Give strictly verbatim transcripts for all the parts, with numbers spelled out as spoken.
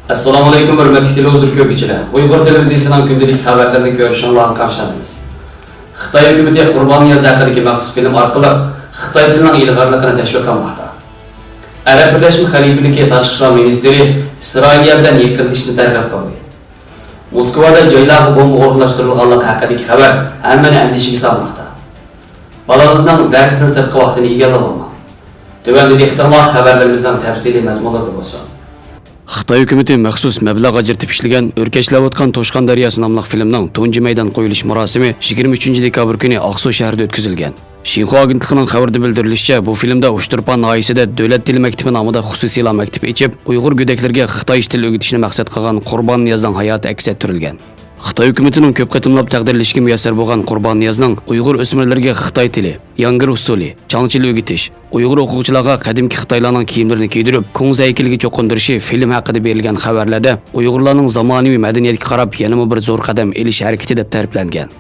ئەسسالامۇئەلەيكۇم، ھۆرمەتلىك تېلېۋىزور كۆرگۈچىلەر! ئۇيغۇر تېلېۋىزىيىسىنىڭ كۈندىلىك خەۋەرلىرىنى كۆرۈشۈڭلارنى قارشى ئالىمىز. خىتاي ھۆكۈمىتى قۇربان نىياز ھەققىدىكى مەخسۇس فىلىم ئارقىلىق خىتاي تىلىنىڭ ئىلغارلىقىنى تەشۋىق قىلماقتا. ئەرەب بىرلەشمە خەلىپىلىكى تاشقى ئىشلار مىنىستىرى ئىسرائىلىيە بىلەن يېقىنلىشىشنى تەرغىب قىلدى. موسكۋادا جايلارغا بومبا ئورۇنلاشتۇرۇلغانلىقى ھەققىدىكى خەۋەر ھەممىنى ئەندىشىگە سالماقتا. بالىڭىزنىڭ دەرستىن سىرتقى ۋاقتىنى ئىگىلىۋالماڭ. تۆۋەندە دىققىتىڭلار خەۋەرلىرىمىزنىڭ تەپسىلىي مەزمۇنلىرىدا بولسۇن. خىتاي ھۆكۈمىتى مەخسۇس مەبلەغ ئاجرىتىپ ئىشلىگەن ئۆركەشلەۋاتقان توشقان دەرياسى ناملىق فىلىمنىڭ تۇنجى مەيدان قويۇلۇش مۇراسىمى يىگىرمە ئۈچىنچى دېكابىر كۈنى ئاقسۇ شەھىرىدە ئۆتكۈزۈلگەن. شىنخۇا ئاگېنتلىقىنىڭ خەۋىرىدە بىلدۈرۈلۈشىچە، بۇ فىلىمدا ئۇچتۇرپان ناھىيەسىدە دۆلەت تىل مەكتىپى نامىدا خۇسۇسىيلا مەكتەپ ئېچىپ، ئۇيغۇر گۆدەكلىرىگە خىتايچە تىل ئۆگىتىشنى مەقسەت قىلغان قۇربان نىيازنىڭ ھاياتى ئەكس ئەتتۈرۈلگەن. خىتاي ھۆكۈمىتىنىڭ كۆپ قېتىملاپ تەقدىرلىشىگە مۇيەسسەر بولغان قۇربان نىيازنىڭ ئۇيغۇر ئۆسمۈرلىرىگە خىتاي تىلى، ياڭگىر ئۇسسۇلى، چاڭچىلى ئۆگىتىش، ئۇيغۇر ئوقۇغۇچىلارغا قەدىمكى خىتايلارنىڭ كىيىملىرىنى كىيدۈرۈپ، كۇڭزى ھەيكىلىگە چوقۇندۇرۇشى فىلىم ھەققىدە بېرىلگەن خەۋەرلەردە ئۇيغۇرلارنىڭ زامانىۋى مەدەنىيەتكە قاراپ يەنىمۇ بىر زور قەدەم ئېلىش ھەرىكىتى دەپ تەرىپلەنگەن.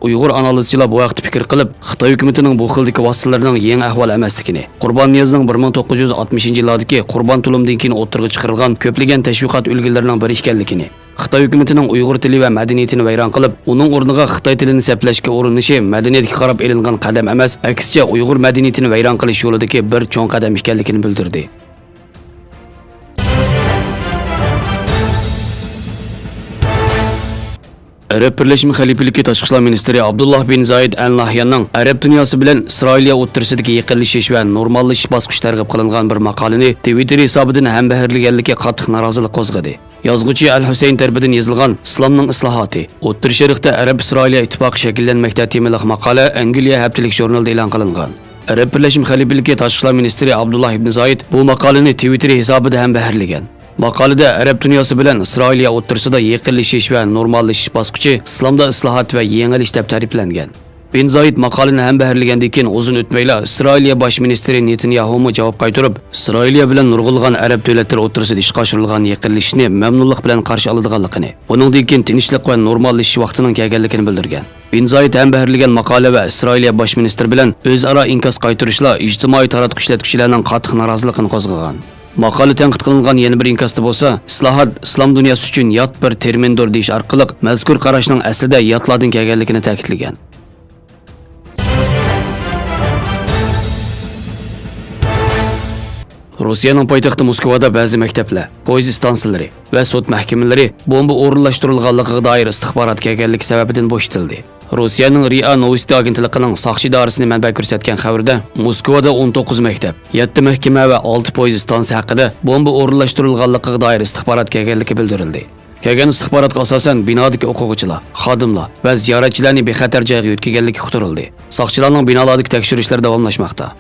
ئۇيغۇر ئانالىزچىلار بۇ ھەقتە پىكىر قىلىپ، خىتاي ھۆكۈمىتىنىڭ بۇ خىلدىكى ۋاسىتىلىرىنىڭ يېڭى ئەھۋال ئەمەسلىكىنى، قۇربان نىيازنىڭ بىر مىڭ توققۇز يۈز ئاتمىشىنچى يىللاردىكى قۇربان تولۇمدىن كېيىن ئوتتۇرىغا چىقىرىلغان كۆپلىگەن تەشۋىقات ئۈلگىلىرىنىڭ بىرى ئىكەنلىكىنى، خىتاي ھۆكۈمىتىنىڭ ئۇيغۇر تىلى ۋە مەدەنىيىتىنى ۋەيران قىلىپ، ئۇنىڭ ئورنىغا خىتاي تىلىنى سەپلەشكە ئۇرۇنۇشى مەدەنىيەتكە قاراپ ئېلىنغان قەدەم ئەمەس، ئەكسىچە ئۇيغۇر مەدەنىيىتىنى ۋەيران قىلىش يولىدىكى بىر چوڭ قەدەم ئىكەنلىكىنى بىلدۈردى. ئەرەب بىرلەشمە خەلىپىلىكى تاشقى ئىشلار مىنىستىرى ئابدۇللاھ بىن زايىد ئەل ناھياننىڭ ئەرەب دۇنياسى بىلەن ئىسرائىلىيە ئوتتۇرىسىدىكى يېقىنلىشىش ۋە نورماللىشىش باسقۇچى تەرغىب قىلىنغان بىر ماقالىنى تىۋىتتېر ھېسابىدىن ھەمبەھىرلىگەنلىكى قاتتىق نارازىلىق قوزغىدى. يازغۇچى ئەل ھۈسەيىن تەرىپىدىن يېزىلغان ئىسلامنىڭ ئىسلاھاتى، ئوتتۇرا شەرقتە ئەرەب ئىسرائىلىيە ئىتتىپاقى شەكىللەنمەكتە تېمىلىق ماقالە ئەنگلىيە ھەپتىلىك ژۇرنىلىدا ئېلان قىلىنغان. ئەرەب بىرلەشمە خەلىپىلىكى تاشقى ئىشلار مىنىستىرى ئابدۇللاھ ئىبن زايىد بۇ ماقالىنى تىۋىتتېر ھېسابىدا ھەمبەھىرلىگەن. ماقالىدە ئەرەب دۇنياسى بىلەن ئىسرائىلىيە ئوتتۇرىسىدا يېقىنلىشىش ۋە نورماللىشىش باسقۇچى ئىسلامدا ئىسلاھات ۋە يېڭىلىش دەپ تەرىپلەنگەن. بىن زايىد ماقالىنى ھەمبەھىرلىگەندىن كېيىن ئۇزۇن ئۆتمەيلا ئىسرائىلىيە باش مىنىستىرى نېتانياھۇمۇ جاۋاب قايتۇرۇپ، ئىسرائىلىيە بىلەن نۇرغۇنلىغان ئەرەب دۆلەتلىرى ئوتتۇرىسىدا ئىشقا ئاشۇرۇلغان يېقىنلىشىشنى مەمنۇنلۇق بىلەن قارشى ئالىدىغانلىقىنى، بۇنىڭدىن كېيىن تىنچلىق ۋە نورماللىشىش ۋاقتىنىڭ كەلگەنلىكىنى بىلدۈرگەن. بىن زايىد ھەمبەھىرلىگەن ماقالە ۋە ئىسرائىلىيە باش مىنىستىرى بىلەن ئۆزئارا ئىنكاس قايتۇرۇشلار ئىجتىمائىي تاراتقۇ ئىشلەتكۈچىلەرنىڭ قاتتىق نارازىلىقىنى قوزغىغان. ماقالە تەنقىد قىلىنغان يەنە بىر ئىنكاستا بولسا، ئىسلاھات ئىسلام دۇنياسى ئۈچۈن يات بىر تېرمىندۇر دېيىش ئارقىلىق مەزكۇر قاراشنىڭ ئەسلىدە ياتلاردىن كەلگەنلىكىنى تەكىتلىگەن. روسىيەنىڭ پايتەختى موسكۋادا بەزى مەكتەپلەر، پويىز ئىستانسىلىرى ۋە سوت مەھكىمىلىرى بومبا ئورۇنلاشتۇرۇلغانلىقىغا دائىر ئىستىخبارات كەلگەنلىكى سەۋەبىدىن بوشىتىلدى. روسىيەنىڭ رىئا نوۋوستى ئاگېنتلىقىنىڭ ساقچى ئىدارىسىنى مەنبە كۆرسەتكەن خەۋىرىدە، موسكۋادا ئون توققۇز مەكتەپ، يەتتە مەھكىمە ۋە ئالتە پويىز ئىستانسىسى ھەققىدە بومبا ئورۇنلاشتۇرۇلغانلىقىغا دائىر ئىستىخبارات كەلگەنلىكى بىلدۈرۈلدى. كەلگەن ئىستىخباراتقا ئاساسەن، بىنادىكى ئوقۇغۇچىلار، خادىملار ۋە زىيارەتچىلەرنى بىخەتەر جايغا يۆتكىگەنلىكى ئۇقتۇرۇلدى. ساقچىلارنىڭ بىنالاردىكى تەكشۈرۈشلىرى داۋاملاشماقتا.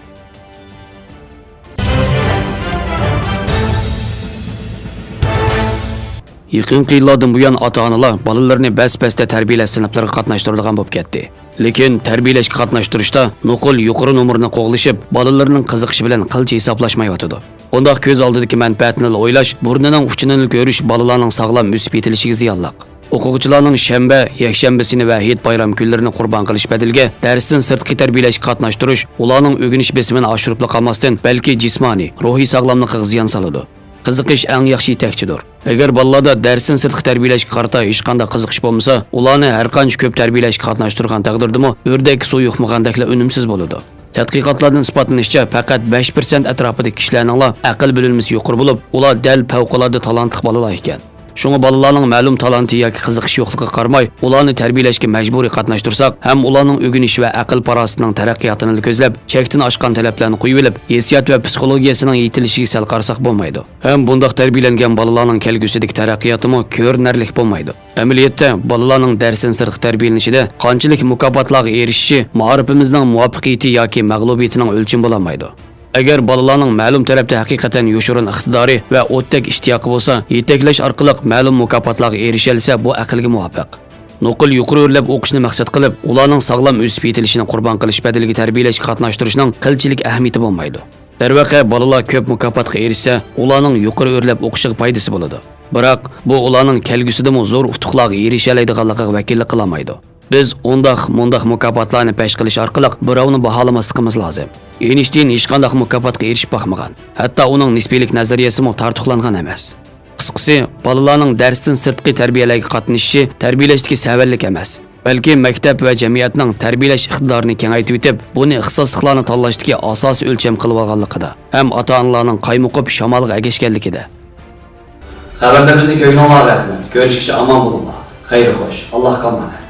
يېقىنقى يىللاردىن بۇيان، ئاتا-ئانىلار بالىلىرىنى بەس-بەستە تەربىيەلەش سىنىپلىرىغا قاتناشتۇرىدىغان بولۇپ كەتتى. لېكىن تەربىيەلەشكە قاتناشتۇرۇشتا نوقۇل يۇقىرى نومۇرنى قوغلىشىپ، بالىلىرىنىڭ قىزىقىشى بىلەن قىلچە ھېسابلاشمايۋاتىدۇ. بۇنداق كۆز ئالدىدىكى مەنپەئەتنىلا ئويلاش، بۇرنىنىڭ ئۇچىنىلا كۆرۈش بالىلارنىڭ ساغلام ئۆسۈپ يېتىلىشىگە زىيانلىق. ئوقۇغۇچىلارنىڭ شەنبە، يەكشەنبىسىنى ۋە ھېيت-بايرام كۈنلىرىنى قۇربان قىلىش بەدىلىگە دەرستىن سىرتقى تەربىيەلەشكە قاتناشتۇرۇش ئۇلارنىڭ ئۆگىنىش بېسىمىنى ئاشۇرۇپلا قالماستىن، بەلكى جىسمانىي، روھىي ساغلاملىقىغا زىيان سالىدۇ. قىزىقىش ئەڭ ياخشى يېتەكچىدۇر. ئەگەر بالىلاردا دەرستىن سىرتقى تەربىيەلەشكە قارىتا ھېچقانداق قىزىقىش بولمىسا، ئۇلارنى ھەرقانچە كۆپ تەربىيەلەشكە قاتناشتۇرغان تەقدىردىمۇ، ئۆردەك سۇ يۇقمىغاندەكلا ئۈنۈمسىز بولىدۇ. تەتقىقاتلاردىن ئىسپاتلىنىشىچە، پەقەت بەش پىرسەنت ئەتراپىدىكى كىشىلەرنىڭلا ئەقىل بۆلۈنمىسى يۇقىرى بولۇپ، ئۇلار دەل پەۋقۇلئاددە تالانتلىق بالىلار ئىكەن. شۇڭا بالىلارنىڭ مەلۇم تالانتى ياكى قىزىقىشى يوقلۇقىغا قارىماي، ئۇلارنى تەربىيەلەشكە مەجبۇرىي قاتناشتۇرساق، ھەم ئۇلارنىڭ ئۆگىنىش ۋە ئەقىل-پاراسىتىنىڭ تەرەققىياتىنىلا كۆزلەپ، چەكتىن ئاشقان تەلەپلەرنى قويۇۋېلىپ، ھېسسىيات ۋە پسىخولوگىيەسىنىڭ يېتىلىشىگە سەل قارىساق بولمايدۇ. ھەم بۇنداق تەربىيەلەنگەن بالىلارنىڭ كەلگۈسىدىكى تەرەققىياتىمۇ كۆرۈنەرلىك بولمايدۇ. ئەمەلىيەتتە، بالىلارنىڭ دەرستىن سىرتقى تەربىيەلىنىشىدە قانچىلىك مۇكاپاتلارغا ئېرىشىشى مائارىپىمىزنىڭ مۇۋەپپەقىيىتى ياكى مەغلۇبىيىتىنىڭ ئۆلچىمى بولالمايدۇ. ئەگەر بالىلارنىڭ مەلۇم تەرەپتە ھەقىقەتەن يوشۇرۇن ئىقتىدارى ۋە ئوتتەك ئىشتىياقى بولسا، يېتەكلەش ئارقىلىق مەلۇم مۇكاپاتلارغا ئېرىشەلىسە، بۇ ئەقىلگە مۇۋاپىق. نوقۇل يۇقىرى ئۆرلەپ ئوقۇشنى مەقسەت قىلىپ، ئۇلارنىڭ ساغلام ئۆسۈپ يېتىلىشىنى قۇربان قىلىش بەدىلىگە تەربىيەلەشكە قاتناشتۇرۇشنىڭ قىلچىلىك ئەھمىيىتى بولمايدۇ. دەرۋەقە، بالىلار كۆپ مۇكاپاتقا ئېرىشسە، ئۇلارنىڭ يۇقىرى ئۆرلەپ ئوقۇشىغا پايدىسى بولىدۇ. بىراق، بۇ ئۇلارنىڭ كەلگۈسىدىمۇ زور ئۇتۇقلارغا ئېرىشەلەيدىغانلىقىغا ۋەكىللىك قىلالمايدۇ. بىز ئۇنداق، مۇنداق مۇكاپاتلارنى پەش قىلىش ئارقىلىق بىراۋنى باھالىماسلىقىمىز لازىم. ئېينىشتىين ھېچقانداق مۇكاپاتقا ئېرىشىپ باقمىغان. ھەتتا ئۇنىڭ نىسپىيلىك نەزەرىيەسىمۇ تارتۇقلانغان ئەمەس. قىسقىسى، بالىلارنىڭ دەرستىن سىرتقى تەربىيەلەرگە قاتنىشىشى تەربىيەلەشتىكى سەۋەنلىك ئەمەس، بەلكى مەكتەپ ۋە جەمئىيەتنىڭ تەربىيەلەش ئىقتىدارىنى كېڭەيتىۋېتىپ، بۇنى ئىختىساسلىقلارنى تاللاشتىكى ئاساسىي ئۆلچەم قىلىۋالغانلىقىدا ھەم ئاتا-ئانىلارنىڭ قايمۇقۇپ شامالغا ئەگەشكەنلىكىدە. خەۋەرلىرىمىزنى كۆرگىنىڭلارغا رەھمەت. كۆرۈشكىچە ئامان بولۇڭلار. خەير خوش. ئاللاھقا ئامانەت.